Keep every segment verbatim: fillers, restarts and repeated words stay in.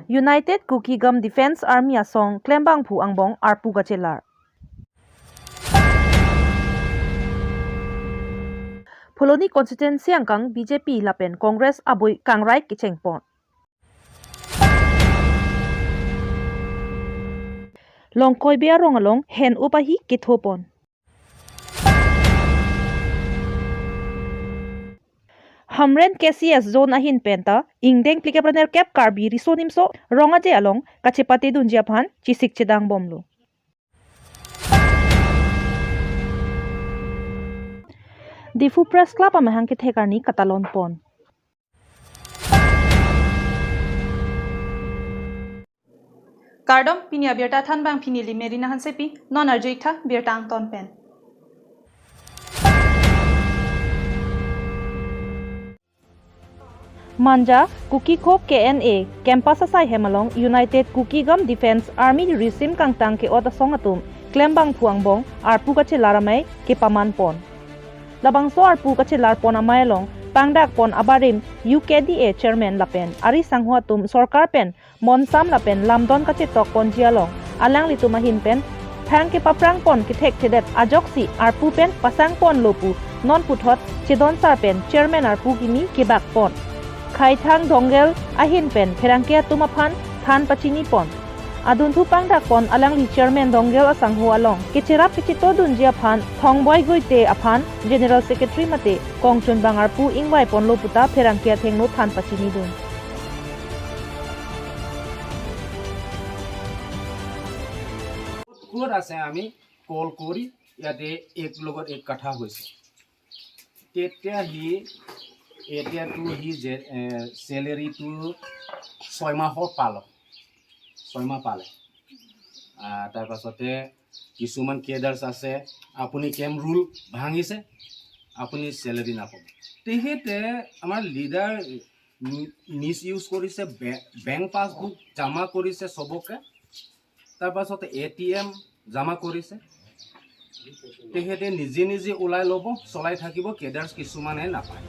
United Kukigam Defence Army asong klembangphu angbong arpu kachelar. Phuloni constituency angkang B J P lapen Congress abui kangrai kechengpon. Longkoi Bey arong along hen-up ahi kethopon. Hamren K C S zone ahin penta ingdeng phlikep ra nerkep Karbi Riso Nimso Rong Aje along kachepatedunji aphan chesik chedangbomlo. Diphu Press Club amahang kethek arni katalonpon. Kardom, pini abirta thanbang pini neli Merina Hansepi, non arju-iktha birta angton pen. Manja, Kuki Khop K N A campus asai hem along United Kukigam Defence Army risim kangtang ke-ot asong atum klembangphu angbong arpu kachelar amei kepamanpon. Labangso arpu kachelarpon amei along pangdakpon abarim U K D A chairman lapen ari sangho atum sorkar pen monsam lapen lamdon kachetokponji along alanglitum ahin pen thang kepaphrangpon kethekthedet ajoksi arpu pen pasangponlo pu non puthot chedonsar pen chairman arpu kimi kebakpon. Khaithang Donggel ahin pen pherangke atum aphan than pachinipon. Adunthu pangdakpon alangli chairman Donggel asangho along kecherap kechetodunji aphan Thongboi Goite aphan general secretary mate kongchunbang arpu ingvaiponlo puta pherangke athengno than pachinidun. ক'ত আছে আমি কল কৰি ইয়াতে এক লগত এক কথা হৈছে। তেতিয়া সি এতিয়াতো সি যে চেলেৰীটো ছয় মাহৰ পালক, ছয় মাহ পালে। আহ, তাৰ পাছতে কিছুমান কেডাৰ্ছ আছে, আপুনি কেম্প ৰুল ভাঙিছে, আপুনি চেলেৰী নাপাব। তেখেতে আমাৰ লিডাৰ মিছ ইউজ কৰিছে, বে- বেংক পাছবুক জমা কৰিছে চবকে, তাৰ পাছতে এ টি এম জমা কৰিছে। তেখেতে নিজে নিজে ওলাই ল'ব, চলাই থাকিব, কেডাৰ্ছ কিছুমানে নাপায়।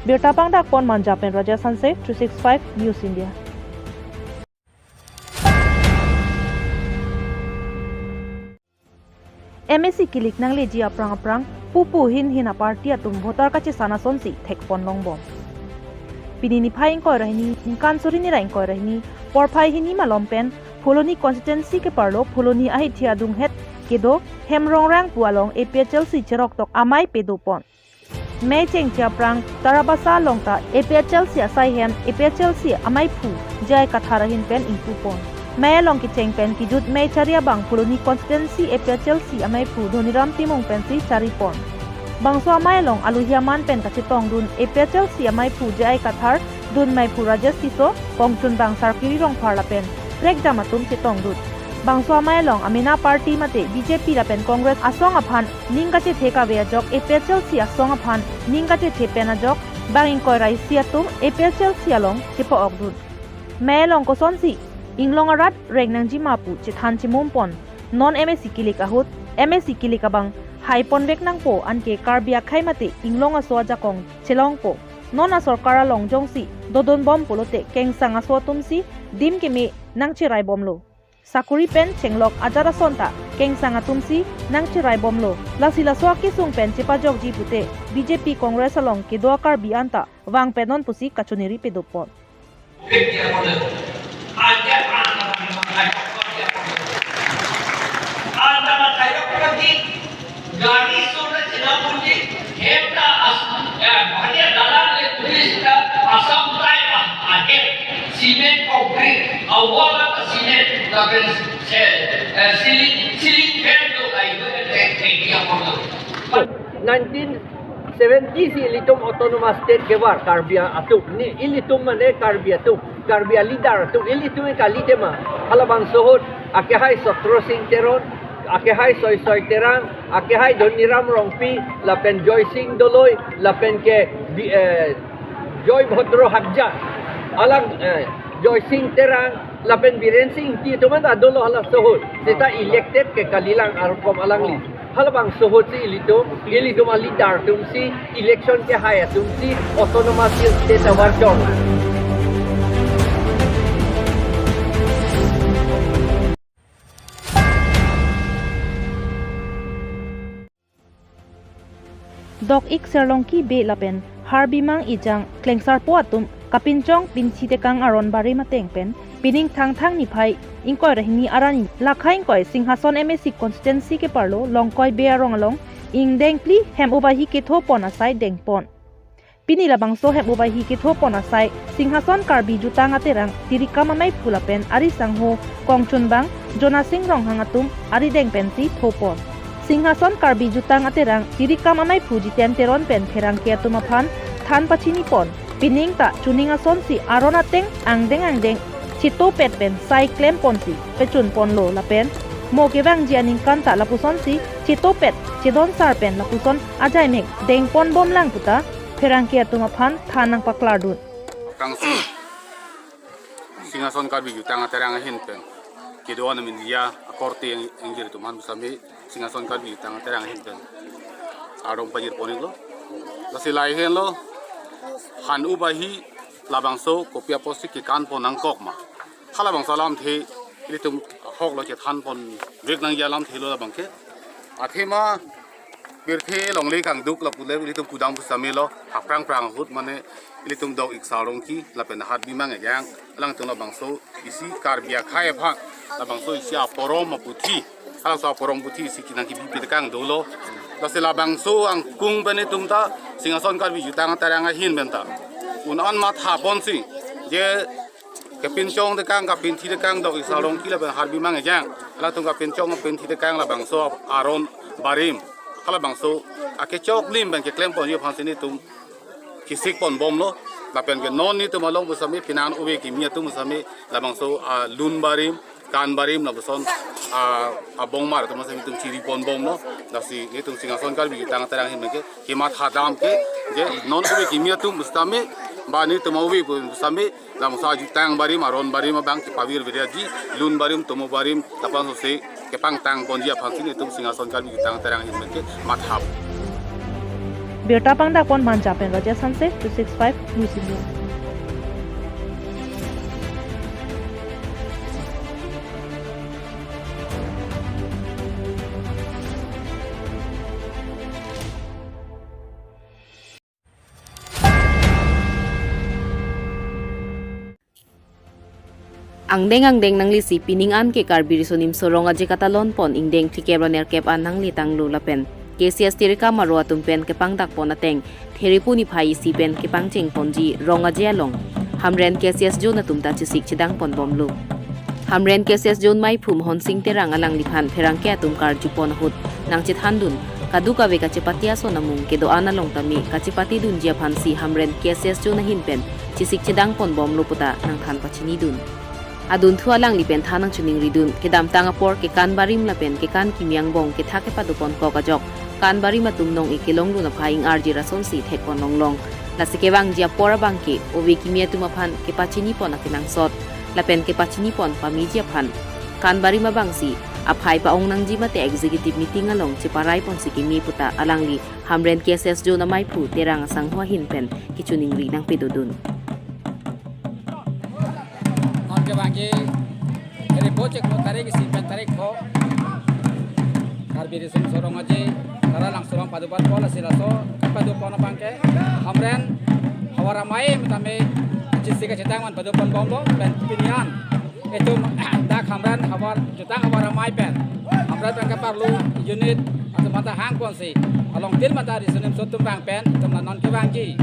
Birta pangdakpon Manja pen Raja Sanse, three six five News India. M A C kilik nangleji aphrang aphrang pupu hin hin a-party atum voter kachesan asonsi thekpon longbom. Pini niphai ingkoi ra hini, ningkan suri ni ra ingkoi ra hini, porphai hini malom pen Phuloni constituency keparlo Phuloni ahithi adunghet kedo Hemrongrang pu along A P H L C cheroktok amei pedopon. Mei chengche aphrang Tarabasa along ta A P H L C asai hem A P H L C ameiphu J I Kathar ahin pen ingpupon. Mei along kecheng pen kejut mei chari abang Phuloni constituency A P H L C ameiphu Dhoniram Timung pensi charipon. Bangso amei along aluhi aman pen kachetongdun A P H L C ameiphu J I Kathar, dunmeiphu Rajesh Tisso, kongchunbang Sarkiri Rongphar lapen prekjam atum chetongdun. Bangso amei along amena party mate B J P lapen Congress asong aphan ning kachethe kave ajok A P H L C asong aphan ning kachethe pen ajok bang ingkoi ra isi atum A P H L C along chepa-okdun. Mei along kosonsi inglong arat reng nangjima pu chethan chemumpon. Non M A C kilik ahut, M A C kilik abang haiponvek nangpo, anke Karbi akhei mate inglong aso ajakong chelongpo. Non asorkar along jongsi dodunbom pulote kengsang aso atumsi dim keme nangcheraibomlo. Sakuri pen chenglok ajat ason ta kengsang atumsi nangcheraibomlo. Lasi laso akesung pen chepajokji pute B J P Congress along kedo a-Karbi anta vangpetnon pusi kachiniri pedopon. Gari sona china punji, hemta as, eh, bhania dalan le police ta Assam type ah, ahem, cement concrete, awal ta cement, lapen, eh, eh, ceiling, ceiling fan do ai do, eh, eh, eh, dia kono. Nineteen seventy si ilitum autonomous state kevar Karbi atum, ni ilitum mane Karbi atum, Karbi a-leader atum, ilitum kali tema, halabangso ahut, akehai Sotro Sing Teron, akehai Soisoi Terang, akehai Dhoniram Rongpi, lapen Joysing Doloi, lapen ke, bi-, eh, Joy Bhodro Hakja, alang, eh, Joysing Terang, lapen Biren Sing Ingti atum anta dolo halaso ahut. Seta elected ke kalilang arukom alangli. Halabangso ahut si ilitum, ilitum a-leader atumsi, election kehai atumsi, autonomous state avar jong. Dok-ik Serlongki Bey lapen Harbimang Ejang klengsarpo atum kapinchong pinthi tekang aron barim ateng pen pining Thangthang niphai ingkoi ra hini arni lakha ingkoi Singhason M A C constituency keparlo Longkoi Bey arong along ingdeng phli hem ubahi kethopon asai dengpon. Pini labangso hem ubahi kethopon asai Singhason Karbi Jutang Aterang Tirikam Amaiphu lapen ari sangho kongchunbang Jonasing Ronghang atum arideng pensi thopon. Singhason Karbi Jutang Aterang Tirikam Amaiphu Jiten Teron pen pherangke atum aphan than pachinipon, pining ta chuning asonsi aron ateng angdeng angdeng chetopet pen sai klemponsi pechunponlo lapen mo kevangji aningkan ta lapusonsi chetopet chedonsar pen lapuson ajaimek dengponbomlang puta pherangke atum aphan than nangpaklardun. Kangsi Singhason Karbi Jutang Aterang ahin pen kedo-an amin dia akorte yang, yang jiri tuman pusitame Singhason Karbi Jutang Aterang ahin pen ardom pajirpon-iklo. Lasi lahei henlo, han ubahi labangso kopi apotsi kekanpon nangkok ma. Halabangso alamthe ilitum ahoklo chethanponvek nangji alamthelo labangke. Athema pirthe longle kangduk lapu le ilitum kudam pusamelo, aphrang phrang ahut mane ilitum Dok-ik Serlongki lapen Harbimang Ejang alangtum labangso isi Karbi akhei aphan labangso isi aporom aputhi, halabangso aporom aputhi isi kinang kipi pitekang dolo. Lasi labangso angkung pen itum ta Singhason Karbi Jutang Aterang ahin pen ta un-an mathaponsi je kepinchong tekang, kapinthi tekang Dok-ik Serlongki lapen Harbimang Ejang, halatum kapinchong kapinthi tekang labangso aron barim, halabangso akechoklim pen keklemponji aphansi netum kesikponbomlo. Lapen ke non netum along pusitame pinan ove kimi atum pusitame labangso, ah, lun barim, kan barim lapuson, ah, abongmar atum pusitame netum chiriponbomlo. Lasi netum Singhason Karbi Jutang Aterang ahin pen ke kematha dam ke je non ove kimi atum pusitame ba netum ove pusitame labangso ajutang barim, aron barim abang kepavirvedet aji, lun barim, tomo barim, lapuson sose kepangtangponji aphansi netum Singhason Karbi Jutang Aterang ahin pen ke mathap. Birta pangdakpon Manja pen Rajesh Hanse, three six five News India. Angdeng angdeng nanglisi pining an ke Karbi Riso Nimso Rong Aje katalonpon ingdeng phlikep ra nerkep an nangle tanglo lapen K C S Tirikam aro atum pen kepangdakpon ateng Theri pu niphai isi pen kepangchengponji Rong Aje along Hamren K C S Zone atum ta chesik chedangponbomlo. Hamren K C S Zone maiphu Mohon Sing Terang alangliphan pherangke atum karjupon ahut nangchethandun, kadokave kachepate ason amung kedo-an along tame kachepatedunji aphansi Hamren K C S Zone ahin pen chesik chedangponbomlo puta nangthan pachinidun. Adunthu alangli pen than nangchiningridun, kedamtang apor ke kan barim lapen ke kan kimi angbong kethak kepadoponkok ajok kan barim atum nong-e kelongdun aphai ing-arjir asonsi thekponlonglong. Lasi kevangji apor abangke ove kimi atum aphan kepachinipon akenangsot lapen kepachinipon pameji aphan kan barim abangsi aphai pa-ong nangji mate executive meeting along cheparaiponsi keme puta alangli Hamren K C S Zone amaiphu Terang asangho ahin pen kechiningri nangpedodun. Non kevangji Theri pu chiklo tarik isi pen tarik pho Karbi Riso Nimso Rong Aje Taralangso along padopon, lasi laso padopon abangke Hamren havar amei tame chesik kachedang man padoponbomlo pen pini an itum dak Hamren havar jutang havar amei pen Hamren pen keparlo unit atum mata hangponsi along tin mata Riso Nimso atum abang pen itum la non kevangji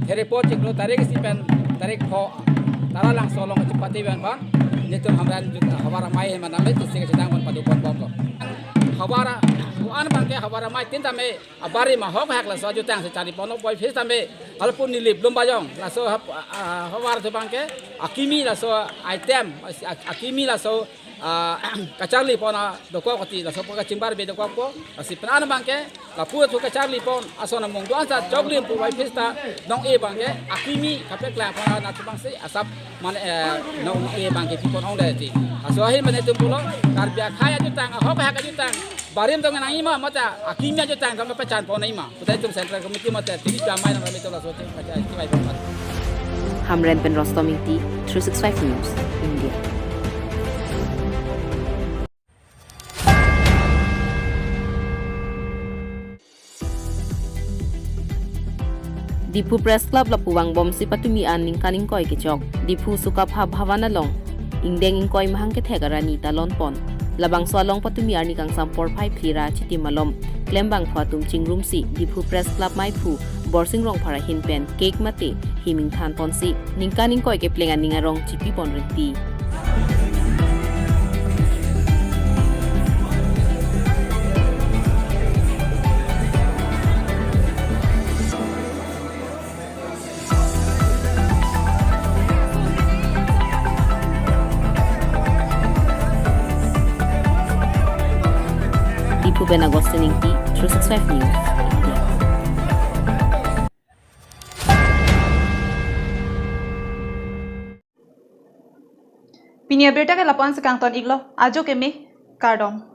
Theri pu chiklo tarik isi pen tarik pho Taralangso along chepate pen pon netum Hamren jut havar amei hem anam le chesik kachedang man padoponbomlo. Havar, ko-an abangke havar amei tin tame abarim ahok hak laso ajutang si charipon-ok boy phis tame alpun nilip lum bajong laso hap-, ah, havar atum abangke akimi laso item, ak-, akimi laso, ah, kacharlipon adokok ati laso pu kachingbar be dokokpo, lasi penan abangke lapu atum kacharlipon ason amung do-an sa choklim pu bai phis ta nong-e abangke akimi kapeklangpon anatthu abangsi asap mane, eh, nong-e abangke pipon ong dei ti. Laso ahin mane itum pulo Karbi akhei ajutang, ahok hak ajutang barim tong nangji ma mate akimi ajutang tong pachanpon nangji ma puta itum Central Committee mate tini damai nang rami itum laso atum kacha kibai pon mat. Hamren pen Rostom Ingti, three six five News, India. Diphu Press Club lapu vangbomsi patumi an ningkan ingkoi kechok. Diphu Sukapha Bhavan along ingdeng ingkoi mahang kethek arni talon pon. Labangso along patumi arni kangsam porphai phli ra chitim malom klembangphu atum chingrumsi Diphu Press Club maiphu Borsing Rongphar ahin pen cake mate him ingthan ponsi ningkan ingkoi kepleng aning arong chipi pon rinti. Diphu pen Augustine Ingti, three six five News, India. Pini abirta ke lapu-an si kangton iklo, ajo keme, kardom.